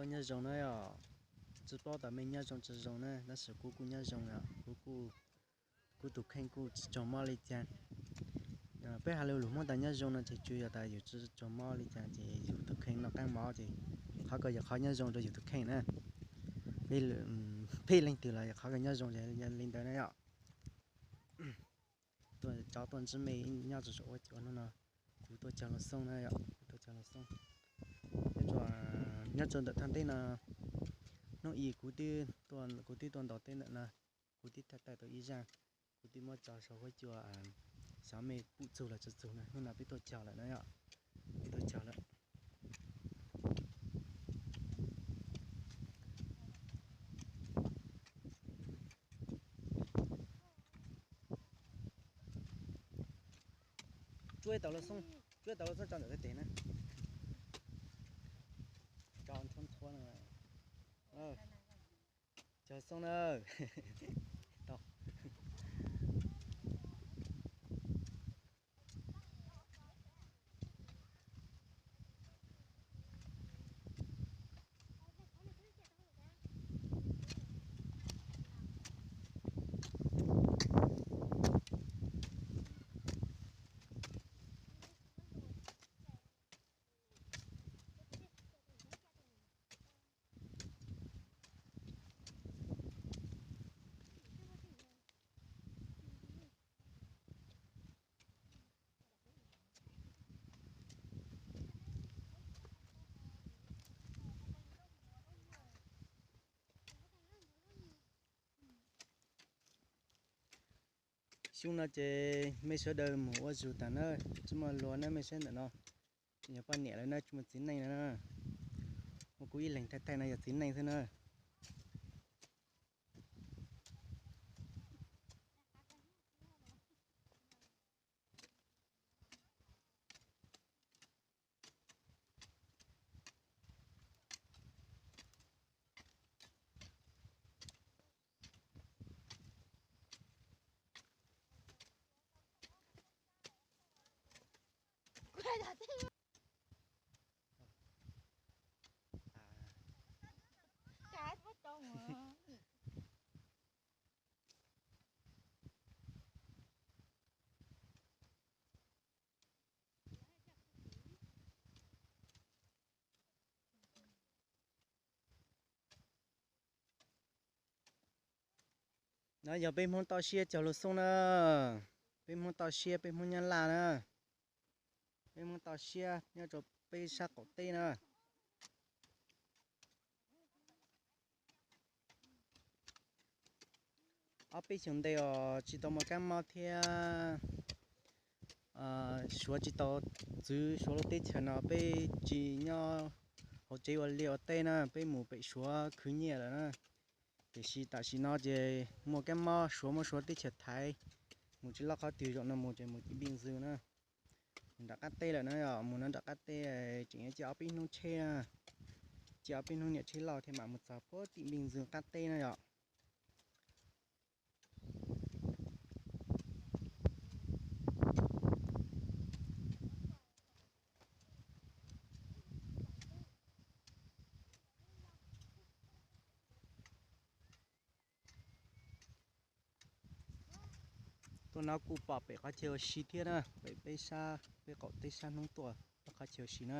Nyob zoo na yom, tsis paub tas mej nyob zoo tsis zoo na, tab sis kuv kuj nyob zoo yom, kuv kuj, kuv tus kheej kuj tsis tsaug mob li cas. Peb hais lus Hmoob tas nyob zoo no ces tsuas yog tas yus tsis tsaug mob li cas ces yus tus kheej noj qab mov ces qhov ko yog qhov nyob zoo rau yus tus kheej na. Peb leej twg los yog qhov ko nyob zoo li ntawd na yom. Tuaj cov tuaj ntsib mej nyob rau saum huab cua hnub no, kuv tuaj cog lus xoob na yom, kuv tuaj cog lus xoob. Nyob rau ntawm thaj teb no, hnub i kuv twb tuaj ntaus teb ntawm no, kuv twb thaij tau ib zaj, kuv twb muab tso saum huab cua, xyov mej pum txug los tsis txug na, hnub no peb tuaj cog lawm na yom, peb tuaj cog lawm. Tsuab tau lub xoob, tsuab tau lub xoob tso ntawm tes na. Tso ntxhua ntxhua no. Cog xoob na. Tau. Xyoo no ces mej sawv daws mus ua zug tas na, tsis muaj luag na, mej saib ntawm no, tsis muaj poj niam lawm na, tsis muaj txiv neej lawm na. Muaj kuv ib leeg thaij thaij no yog txiv neej xwb na. No yog peb Hmoob toj siab cog lus xoob na, peb Hmoob toj siab, peb Hmoob Nyab Laj na, peb Hmoob toj siab nyob rau peb sab qaum teb na. Ob peb xyoos ntev os tsis tau muaj kab mob thiab, Suav tsis tau txwv Suav lub teb chaws no, peb tsis nyob hauv tsev ua liaj ua teb na, peb mus pem Suav khwv nyiaj lawm na. Tiam sis tam sim no ces muaj kab mob, Suav muab Suav teb chaws thaiv, mus tsis loj qhov twg, zaum no mus ces mus tim Npij Ntxwg na. Mus nram qab teb lawm na yom, mus no nram qab teb tseem yuav ciaj ob peb hnub tsheb na, ciaj ob peb hnub niam tsheb loj thiaj mam mus txog puag tim Npij Ntxwg qab teb na yom. Tuaj no kuj pom pem qhov chaw ua si thiab na, pem peb sab, peb qaum teb sab hnub tuaj, qhov chaw ua si na.